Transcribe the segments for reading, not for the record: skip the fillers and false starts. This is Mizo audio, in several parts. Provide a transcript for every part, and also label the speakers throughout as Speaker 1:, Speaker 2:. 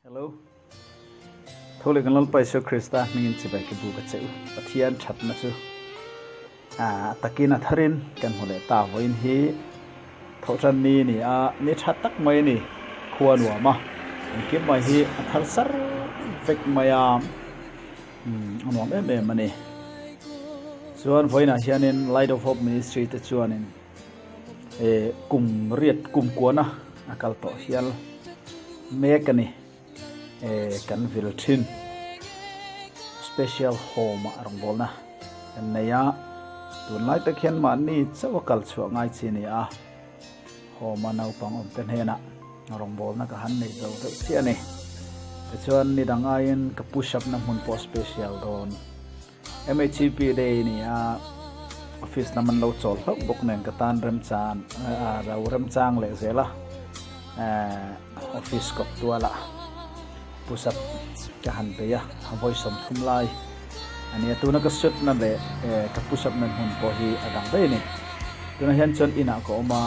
Speaker 1: Hello. Tho leh kan Lalpa Isua Krista hmingin chibai ka bu ka che u. Pathian thatna chu a takin a tharin kan hmu leh ta vawiin hi thawhtan ni ni a ni tha tak mai a ni khua nuam a engkim mai hi a thar sar vek mai a a nuam em em a ni. Chuan vawiinah hianin Light of Hope Ministry te chuanin eh kum riat kum kuana a kal tawh hial mek a ni eh kan vil thin special home ah rawngbawlna kan nei a tunlai tak hian mahni chauh a kal chhuah ngai chi a ni a home a naupang awm te hnenah rawngbawlna ka han nei zo deuh chiah a ni tichuan ni dang aiin ka push up na hmun pawh special dawn. MHEP Day ni a office lam an lo chawl hlauh bawk nen ka tan remchan a lo remchang leh zel a office kawp tualah push up ka han bei a a vawi 30 lai a nia tuna ka suit na leh ka push up na hmun pawh hi a dang daih a ni tunah hian chuan inah ka awm a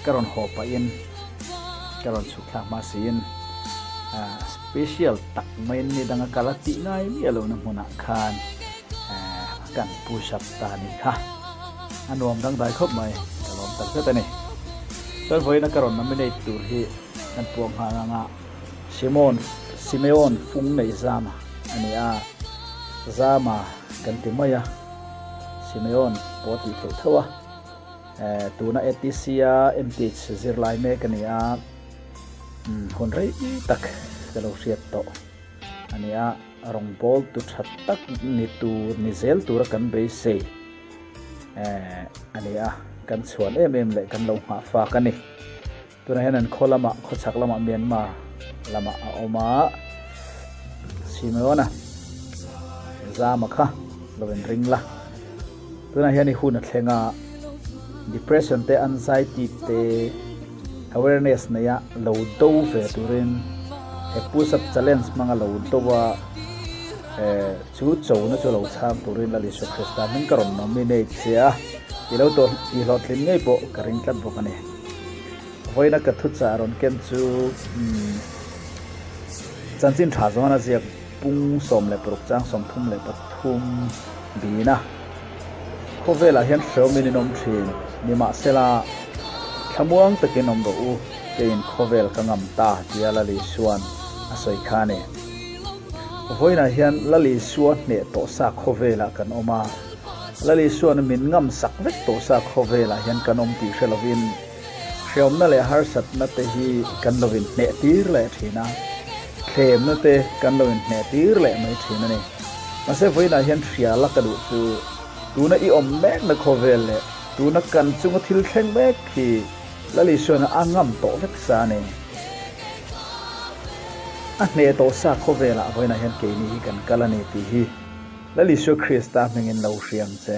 Speaker 1: ka rawn haw pahin ka rawn chhuk thlak hma siin special tak mai ni danga kal a tih ngai miah lohna hmunah khan kan push up ta a nih kha a nuam dangdai khawp mai ka lawm tak zet a ni chuan vawiina ka rawn nominate tur hi kan puang nghal anga Simon Simeon fung nei zama a ni a zama kan ti mai a Simeon pawh a tih theih tho a. Tuna ATC a MTH zirlai mek a ni a, hun rei tak ka lo hriat tawh a ni a, rawngbâwl tu tha tak ni tur ni zel tura kan beisei a ni a, kan chhuan em em leh kan lo nghah fak a ni. Tunah hian an khaw lamah khawchhak lamah Myanmar lamah a awm a, Simeona Zama kha lo inring la. Tunah hian i hun a thleng a, depression te anxiety te awareness neia lo do ve turin he push up challenge hmanga lo do a, chu chona chu lo chhang turin Lal Isua Krista hming ka rawn nominate che a, i lo tihhlawhtlin ngei pawh ka ring tlat bawk a ni. Vawiina ka thuchah rawn ken chu chanchin tha zawn a ziak pung 16 chang 33 bina khawvelah hian hrehawmin in awm thin. Nimahsela, thlamuang takin awm rawh u, keiin khawvel ka ngam ta tia Lal Isua'n a sawi kha a ni. Vawiinah hian Lal Isua hneh tawh sa khawvelah kan awm a. Lal Isua'n min ngam sak vek tawh sa khawvelah hian kan awm tih hre lovin hreawmna leh harsatna te hi kan lo inhneh tir leh thin a, thlemna te kan lo inhneh tir leh mai thin a ni. Mahse vawiinah hian hria la ka duh chu tuna i awm mekna khawvel leh tuna kan chunga thil thleng mek hi Lal Isua'n a ngam tawh vek sa a ni. A hneh tawh sa khawvelah vawiinah hian keini hi kan kal a ni tih hi Lal Isua Krista hmingin lo hriam che.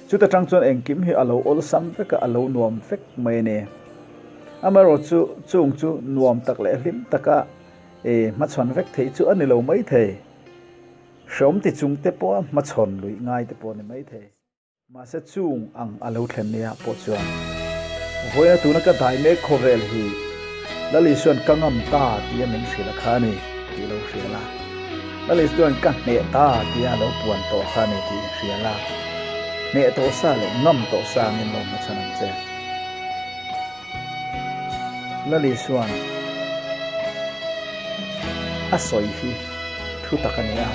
Speaker 1: Chuta tang chuan engkim hi a lo awlsam vek a, a lo nuam vek mai a ni. Amaherawh chu chung chu nuam tak leh hlim taka e hmachhawn vek theih chu a ni lo mai thei. Hreawm ti chung te pawha hmachhawn luih ngai te pawh a ni mai thei. Mahse chung ang a lo thlen nia pawh chuan vawiina tuna ka dai mek khawvel hi Lal Isuan ka ngam ta tia min hrilh a kha a ni tih lo hria la, Lal Isuan ka hneh ta tia a lo puan tawh kha a ni tih hria la, hneh tawh sa leh ngam tawh sa angin lo hmachhawn ang che. Lal Isuan a sawi hi thu tak a ni a,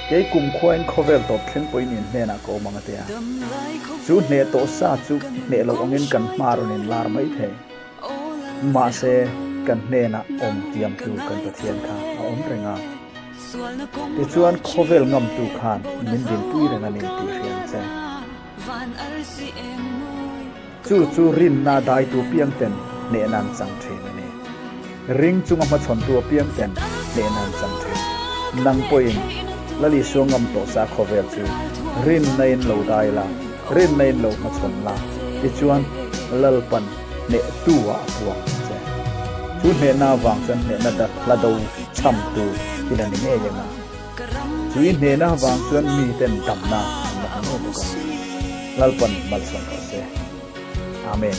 Speaker 1: Kei kumkhuain khawvel tawp thleng pawhin in hnenah ka awm ang a ti a. Chu hneh tawh sa chu hneh loh angin kan hma rawn inlar mai thei. Mahse, kan hnenah awm tiamtu kan Pathian kha a awm reng a. Tichuan khawvel ngamtu khan min dinpui reng a ni tih hria ang che. Chu chu rinna daitu piangten hnehna an chang thin a ni. Ring chunga hmachhawntu apiangten hnehna an chang thin. Nang pawhin Lal Isua ngam tawh sa khawvel chu rinna in lo dai la, rinna in lo hmachhawn la, tichuan Lalpan hnehtu ah a puang ang che. Chu hnehna avang chuan hnehna dat hla do chhamtu i la ni ngei ang a. Chu i hnehna avang chuan miten damna an la hmu ngei bawk ang. Lalpan malsawm rawh se. Amen.